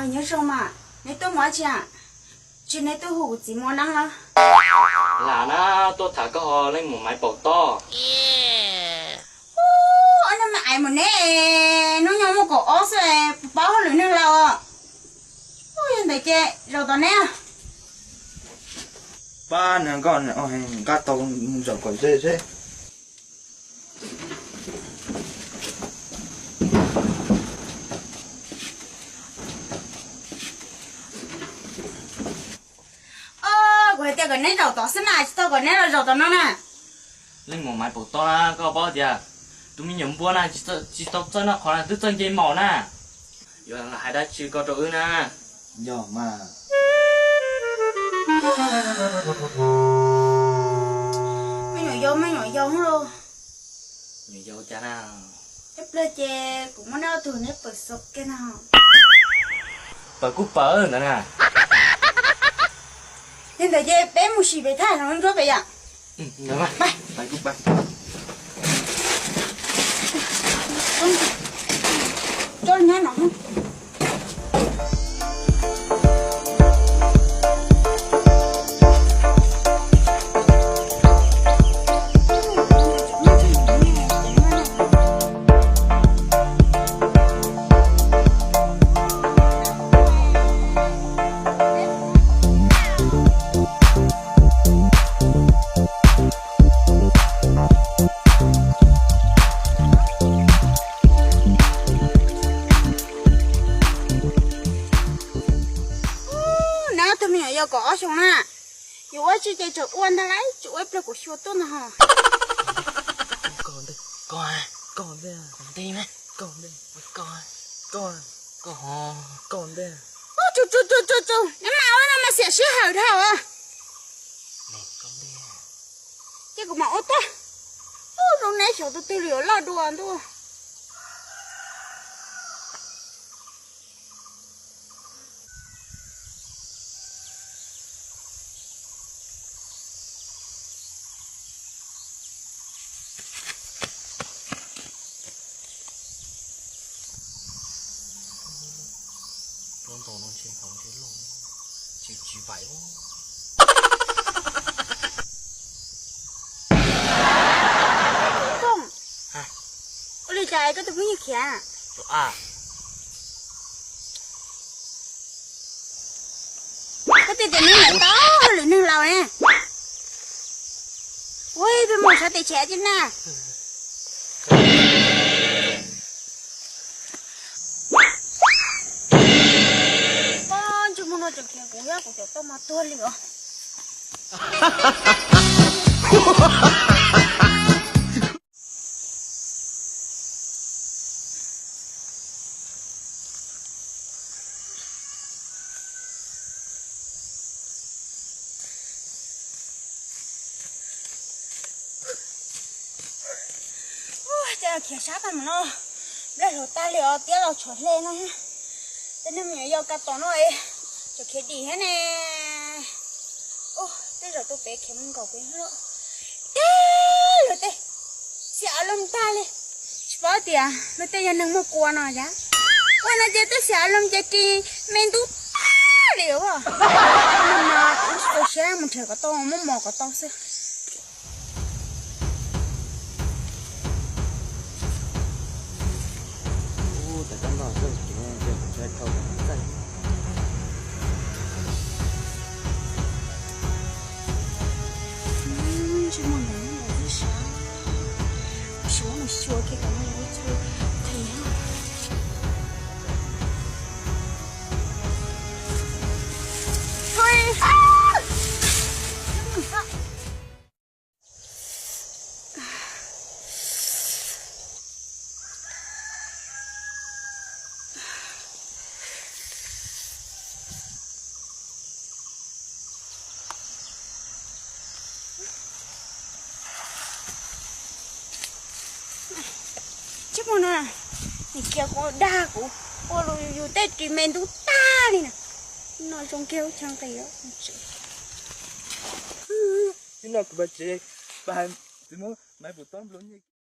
Nyob zoo mas, neb tuaj mus dab tsi? Tsis neb tuaj hu kuv txiv Muas Neeb los? Lam na, tuaj tham koj ho leej muam Maiv Paum Tob. Ub, neb mas aiv mus neb, hnub nyoog muaj kaum ob xwb, paub hauj lwm neeg laus. Ub, yog ntawd ces zaum tos neb. Pab nws nkoj nqa tau zaum kom ze seb. Kuv hais tias kom neb zaum tod xwb na, tsis tau kom neb los zaum tom no na. Leej muam Maiv Paum Tob na, koj paub tias tus me nyuam npua na tsis tau txawj noj qhauv na, twb txawj nce maum na. Yuav hais dab tsi koj rau wb na? Yog mas. Me nyuam yau, me nyuam yau lauj. Nyuam yau cas na? Ib pliag ces kuv muab neb ob tug neb pawm xaus kiag na. Pawm kuj pawm ntawd na. Li ntawd ces peb mus sim pem thaj no nruab pem yom. Tso nyob no. Neb ob tug me nyuam yau kaum ob xyoos na, yuav ua tsi ces tseem ua ntag lauj, tseem ua ib pliag kuv xyuas tuaj ntag ho. Neb mam ua no mas xiam sij hawm dhau. Ces kuv mam ua tuaj. Ub, zoo neb xyov tus twg li yuav loj dua ntuj. Kooj, ua li cas koj tus phooj ywg khiav? Koj tias tias neb niam tau hauj lwm neeg laus ne. Ua peb mus sab tes tsev tib na. Ntsej muag no tseem khiav kuv thiab, kuv cov toj mas tuag li os. Ua cas khiav sab tag mus no, nplej hluav tag li os, tiab los tshov hle no. Tej neeg me nyuam yau ka tom no es tseem khiav dim thiab ne. Ua tej zaum tus pem khiav mus nkaum pem lawm. Teb luag tej xiam loo tag li. Tsis paub tias luag tej yog neeg muaj kua no yam. Ua no ces tej xiam loo ces kis me ntub tag li os. Ua no mas kuv tsis txaus siab mus nrhiav kom tau, muab mos kom tau xwb. Ntsej muag ntawd mus ib sab, suav mus xyuas kiag kom nws ua txhua qhia. Tsis muaj no, nws khiav kuv dag kuv ua lus yus tej ris me ntub tag li na. No zoo kiag lub chaw nqis. Ib no kuv pab tsev, pab txiv muab Maiv Paum Tob nplua nyiaj.